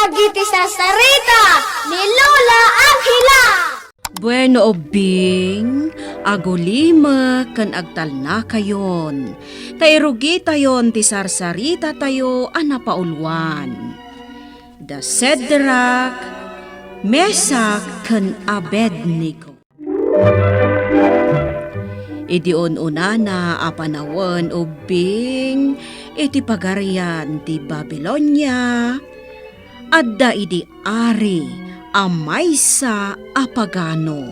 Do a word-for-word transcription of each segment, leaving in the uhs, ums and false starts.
Dagiti sarsarita ni Lola Angela. Bueno, ubbing, agulimek ken agtalnakayon, ta irugitayon ti sarsaritatayo a napauluan. Da Cedrak, Mesak, ken Abednego. Idi un-unana a panawen ubbing iti pagarian ti Babilonia, adda idi ari a maysa a pagano.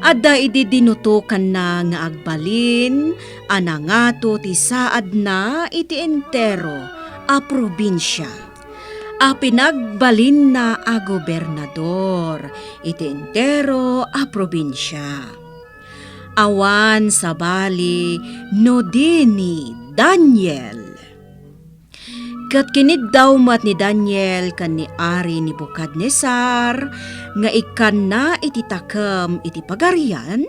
Adda idi dinutokanna nga agbalin a nangato ti saadna iti entero a probinsia a pinagbalinna a gobernador iti entero a probinsia. Awan sabali no di ni Daniel. Ket kiniddaw met ni Daniel ken ni Ari Nebukadnesar nga ikkanna iti takem iti pagarian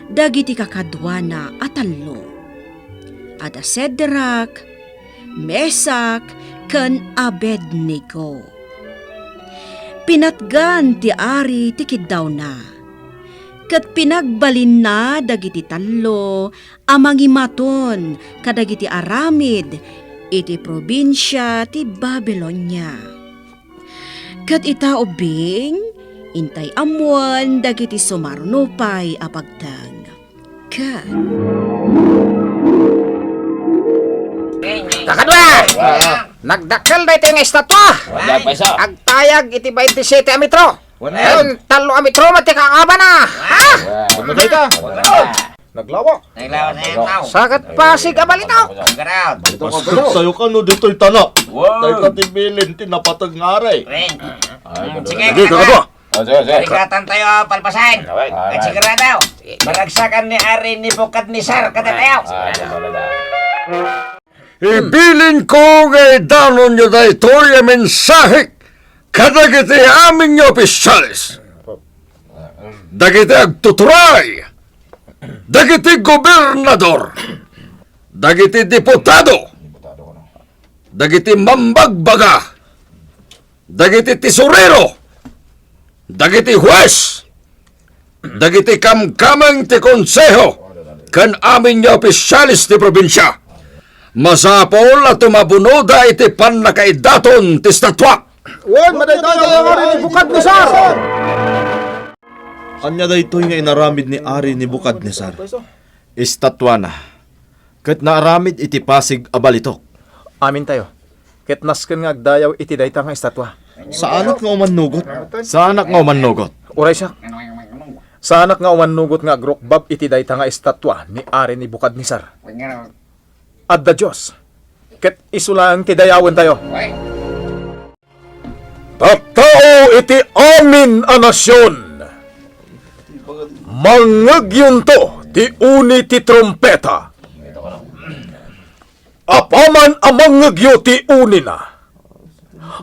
dagiti kakaduana a tallo, a da Cedrak, Mesak, ken Abednego. Pinatgan ti ari ti kiddawna, ket pinagbalinna dagiti tallo a mangimaton kadagiti aramid iti probinsia ti Babilonia. Ket ita ubbing, intay ammoen dagiti sumaruno pay a pagteng. Ket Kakadua! Ah. Nagdakkel daytoy nga estatua. Agtayag iti baintisiete a metro. Wen. Ken tallo a metro met ti kakabana. Ah! Ano dayta? Naglawa. Naglawa sa itaw. Sakat pasig a balitok. Basketsayo kano ditoy tana. Wow. Dayta ti bilin ti napateg nga ari. Ren. Ay, Mm, sige, sige, kakadua. Kakadua. O, sige, sige. Arigatantayo, palpasen. Alright. Ket sigurado, maragsakan ni Ari Nebukadnesar kadatayo. Ah, sige, sige. Ibilinko nga idanonyo daytoy a mensahe kadagiti aminyo a opisyales, dagiti agtuturay, dagiti gobernador, dagiti diputado, dagiti mambagbaga, dagiti tesorero, dagiti hues, dagiti kamkameng ti konseho, ken aminyo a opisyales ti probinsia. Masapul a tumabunoda iti pannakaidaton ti estatua. Wen, madaydayaw nga ari ni Nebukadnesar! Ania daytoy nga inaramid ni Ari Nebukadnesar? Estatuana, ket naaramid iti pasig a balitok. Amintayo, ket nasken nga agdayaw iti dayta nga estatua. Saanak nga umannugot? Saanak nga umannugot? Uray siak. Saanak nga umannugot nga agrukbab iti dayta nga estatua ni Ari Nebukadnesar. Adda Dios, ket isu laeng ti dayawentayo. Tattao iti amin a nasion, mangngegyonto ti uni ti trumpeta. Apaman a mangngeyo ti unina,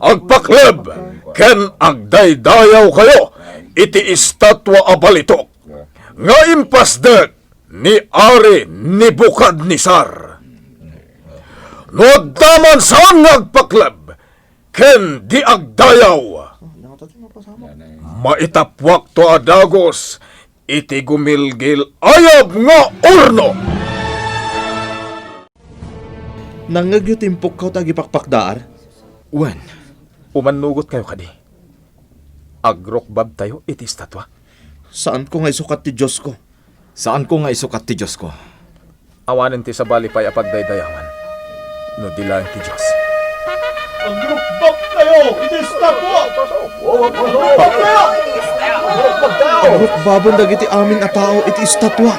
agpakleb ken agdaydayawkayo iti estatua a balitok nga impasdek ni Ari Nebukadnesar. No adda man saan nga agpakleb, ken di agdayaw, maitappuakto a dagus iti gumilgil-ayab nga urno. Nangngegyo ti impukkaw ta agipakpakdaar? Wen. Umannugotkayo kadi? Agrukbabtayo iti estatua? Saanko nga isukat ti Diosko. Saanko nga isukat ti Diosko. Awanen ti sabali pay a pagdaydayawan no di laeng ti Dios. Agrukbabkayo iti estatua! Agrukbabkayo! Agrukbaben dagiti amin a tao iti estatua.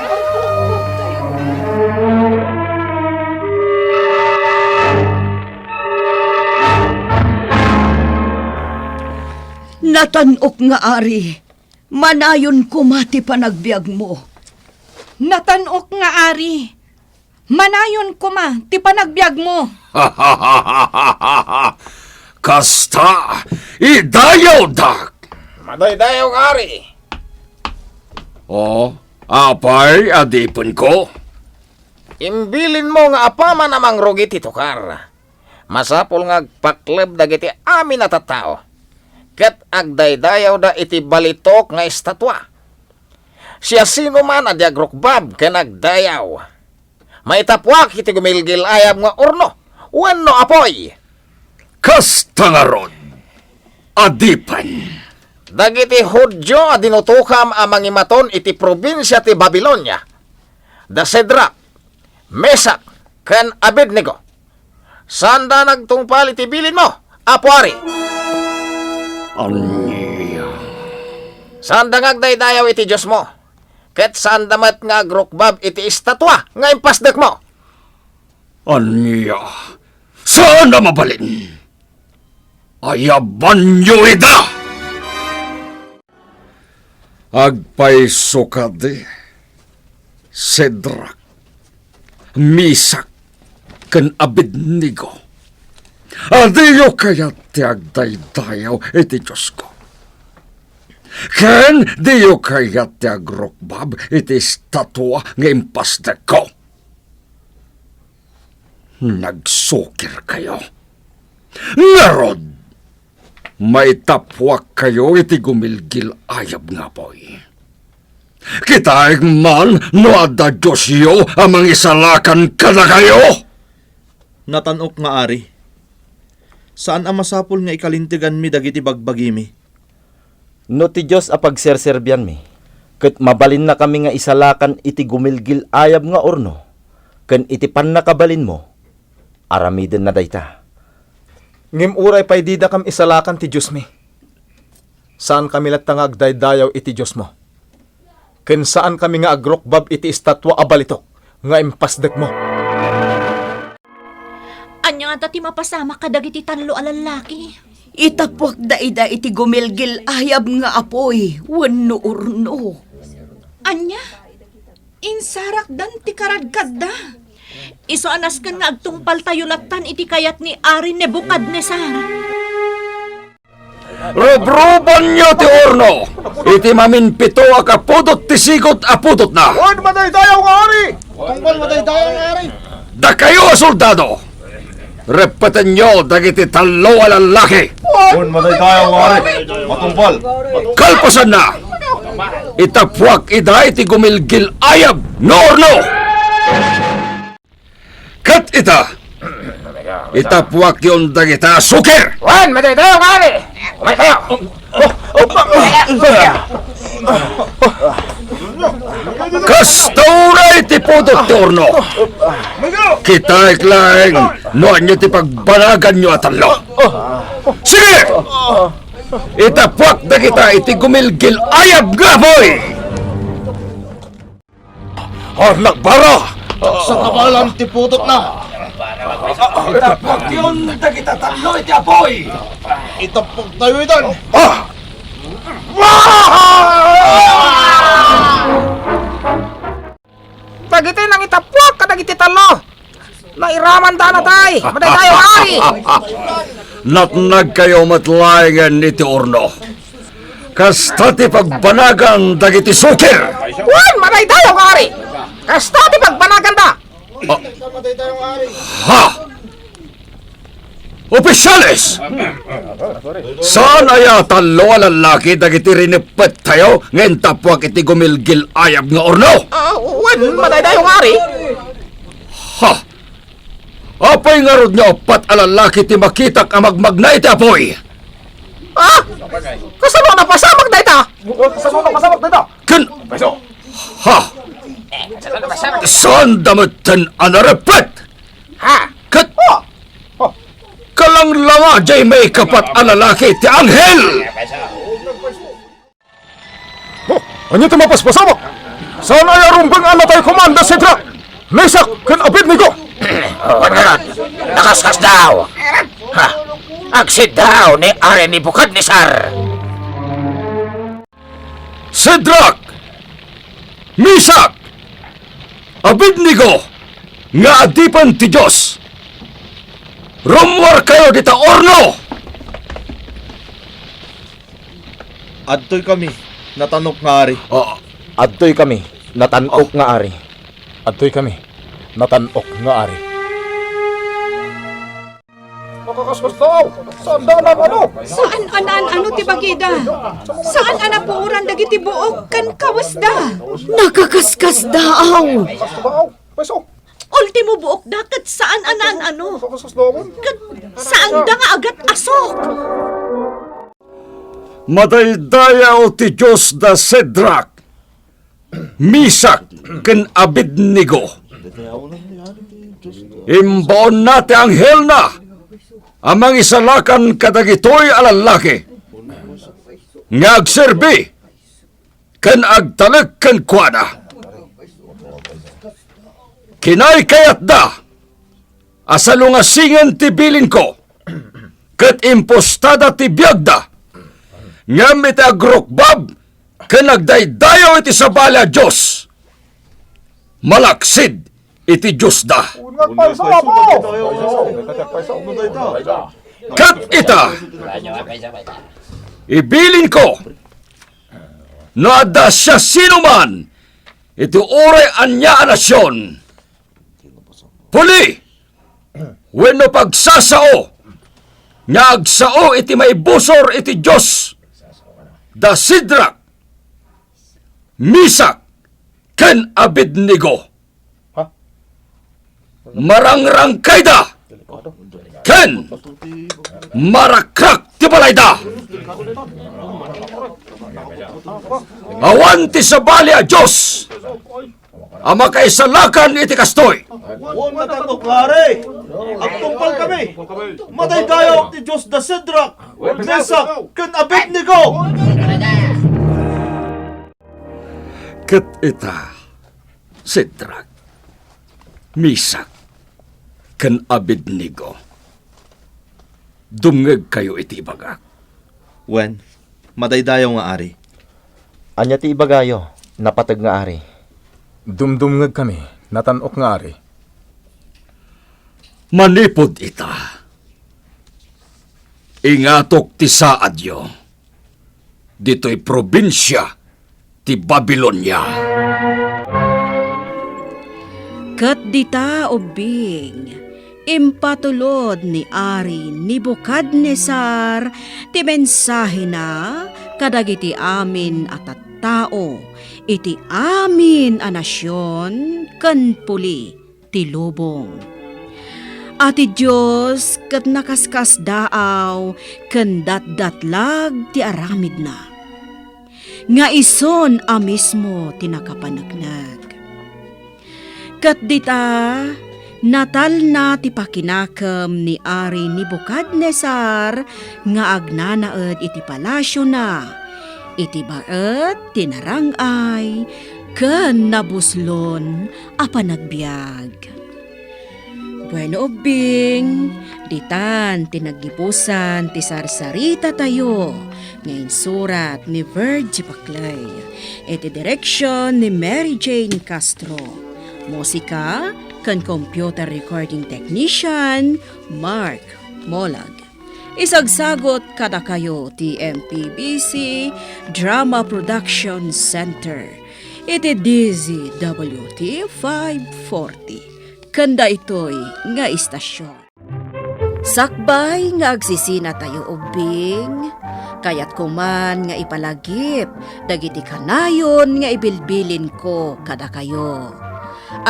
Natan-ok nga ari, manayon koma ti panagbiagmo. Natan-ok nga ari, manayon koma ti panagbiagmo. Kasta, idayawdak. Madaydayaw nga ari. O, apay, adipenko? Imbilinmo nga apaman a mangrugi ti tukar, Masapul nga agpakleb dagiti amin a tattao, ket agdaydayawda iti balitok nga estatua. Siasinoman a di agrukbab ken agdayaw, maitapuak iti gumilgil-ayab nga urno wenno apuy. Kasta ngarud, adipen. Dagiti Judio a dinutokam a mangimaton iti probinsia ti Babilonia, da Cedrak, Mesak, ken Abednego, saanda nagtungpal iti bilinmo, Apo Ari. Ania? Saanda nga agdaydayaw iti Diosmo, ket saanda met nga agrukbab iti estatua nga impasdekmo. Ania? Saan a mabalin? Ayabanyo ida! Agpayso kadi, Cedrak, Mesak, ken Abednego, a diyo kayat ti agdaydayaw iti Diosko, ken diyo kayat ti agrukbab iti estatua nga impasdekko. Nagsukirkayo. Ngarud, maitapuakkayo iti gumilgil-ayab nga apuy. Kitaek man no adda diosyo a mangisalakan kadakayo. Natan-ok nga ari, saan a masapul nga ikalinteganmi dagiti bagbagimi. No ti Dios a pagserserbianmi, ket mabalinnakami nga isalakan iti gumilgil-ayab nga urno ken iti pannakabalinmo, aramidenna dayta. Ngem uray pay didakam isalakan ti Diosmi, saankami latta nga agdaydayaw iti Diosmo, ken saankami nga agrukbab iti estatua a balitok nga impasdekmo. Ania ngata ti mapasamak kadagiti tallo a lallaki? Itapuakda ida iti gumilgil-ayab nga apuy wenno urno. Ania? Insarakdan ti karadkadda? Isu a nasken nga agtungpaltayo lattan iti kayat ni Ari Nebukadnesar. Rubrubanyo ti urno iti maminpito a kapudot ti sigud a pudotna. Wen, madaydayaw nga ari! Tungpal, madaydayaw nga ari! Dakayo a soldado, reppetenyo dagiti tallo a lallaki. Wen, madaydayaw nga ari! Matungpal! Kalpasanna, itapuak ida iti gumilgil-ayab nga urno. Ket ita, itapuakyon dagita a sukir! Wen, madaydayaw nga ari! Umaykayo! Kasta uray ti pudot ti urno. Kitaek laeng no ania ti pagbanaganyo a tallo. Sige! Itapuak dagita iti gumilgil-ayab nga apuy! Anak bara! Sa kabalan ti putotna! Itapuakyon dagita tallo iti apuy! Itapuaktayo itan! Ah! Dagiti nangitapuak kadagiti tallo, nairamanda natay, madaydayaw nga ari! Natnagkayo met laengen iti urno. Kasta ti pagbanagan dagiti sukir. Wen, madaydayaw nga ari! Kasta ti pagbanaganda! Ah. Ha? Opisyales! Saan aya tallo a lallaki dagiti rineppettayo nga intapuak iti gumilgil-ayab nga urno? Ah, wen, madaydayaw nga ari. Ha? Apay ngarud nga uppat a lallaki ti makitak a magmagna iti apuy? Ah? Kasano a napasamak dayta? Kasano a napasamak dayta? Ken, ha? Saanda metten a nareppet? Ha? Ket, kalanglanga diay maikapat a lalaki ti anghel! Oh, ania ti mapaspasamak? Saan aya rumbeng a natay koma da Cedrak, Mesak, ken Abednego? Oh, wen ngarud, nakaskasdaaw! Ha? Agsidaaw ni Ari Nebukadnesar! Cedrak, Mesak, Abednego, nga adipen ti Dios, rummuarkayo dita urno! Adtoy kami, natan-ok nga ari. Ah. Adtoy kami, natan-ok nga ari. Adtoy kami, natan-ok nga ari. Nakakaskas daw. Saan da naan-ano? Saan a naan-ano ti bagida? Saan a napuoran dagiti buok ken kawesda? Nakakaskas daaw. Ultimo buokda ket saan a naan-ano. Ket saanda nga agat-asok. Madaydayaw ti Dios da Cedrak, Mesak, ken Abednego. Imbaonna ti anghelna a mangisalakan kadagitoy a lallaki nga agserbi ken agtalek kenkuana. Kinaykayatda a salungasingen ti bilinko, ket impostada ti biagda. Ngem iti agrukbab ken agdaydayaw iti sabali a Dios, malaksid iti Diosda. Ket ita, ibilinko, no adda siasinoman iti uray ania a nasion, puli, wenno pagsasao nga agsao iti maibusor iti Dios da Sidrak, Misak, ken Abednego. Ha? Marangrangkayda ken marakrak ti balayda. Awan ti sabali a Dios a makaisalakan iti kastoy. Wen, natanok nga ari, agtungpal kami. Madaydayaw ti Dios da Sidrak, Mesak, ken Abednego. Ket ita, Sidrak, Misak, ken Abednego, dumngegkayo iti ibagak. Wen, madaydayaw nga ari. Ania ti ibagayo, napateg nga ari? Dumdumngegkami, natanok nga ari. Manipud ita, ingatok ti saadyo ditoy probinsia ti Babilonia. Ket dita ubbing, impatulod ni Ari Nebukadnesar ti mensahena kadagiti amin a tattao iti amin a nasion ken puli ti lubong. A ti Dios ket nakaskasdaaw ken datdatlag ti aramidna. Nga isun a mismo ti nakapaneknek. Ket dita, natalna ti pakinakem ni Ari Nebukadnesar nga agnanaed iti palasiona, iti baet ti narang-ay ken nabuslon a panagbiag. Bueno, ubbing, ditan ti naggibusan ti sarsaritatayo nga insurat ni Virgie Paclay, iti direksion ni Mary Jane Castro. Musika ken computer recording technician, Mark Molag. Isagsagot kadakayo ti M P B C Drama Production Center iti D Z W T five forty ken daytoy nga istasion. Sakbay nga agsisinatayo ubbing, kayatko man nga ipalagip dagiti kanayon nga ibilbilinko kadakayo.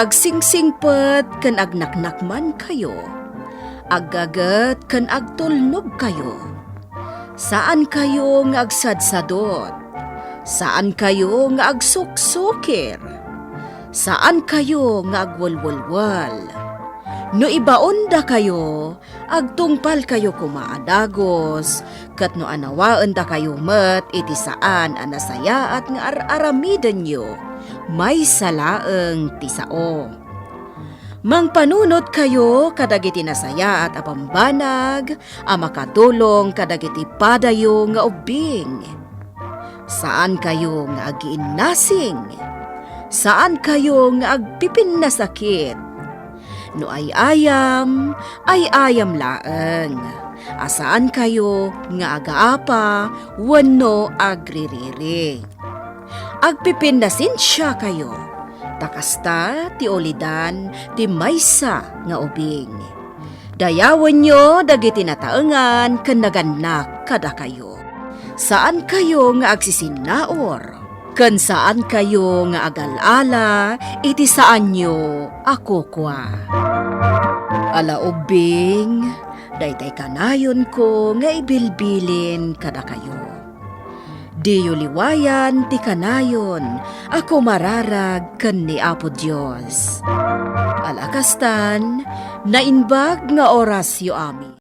Agsingsingpet ken agnaknakmankayo. Aggaget ken agtulnogkayo. Saankayo nga agsadsadot. Saankayo nga agsuksukir. Saankayo nga agwelwelwel. No ibaondakayo, agtungpalkayo koma a dagus, ket no anawaendakayo met iti saan a nasayaat nga ar-aramidenyo, maysa laeng ti sao. Mangpanunotkayo kadagiti nasayaat a bambanag a makatulong kadagiti padayo nga ubbing. Saankayo nga agiinnasing. Saankayo nga agpipinnasakit. No ay-ayam, ay-ayam laeng. A saankayo nga agaapa wenno agririri. Agpipinnasensiakayo, ta kasta ti ulidan ti maysa nga ubing. Dayawenyo dagiti nataengan ken nagannak kadakayo. Saankayo nga agsisinnaur, ken saankayo nga agal-ala iti saanyo a kukua. Ala ubbing, daytay kanayonko nga ibilbilin kadakayo. Diyo liwayan ti kanayon a kumararag ken ni Apo Dios. Ala kastan, naimbag nga orasyo amin.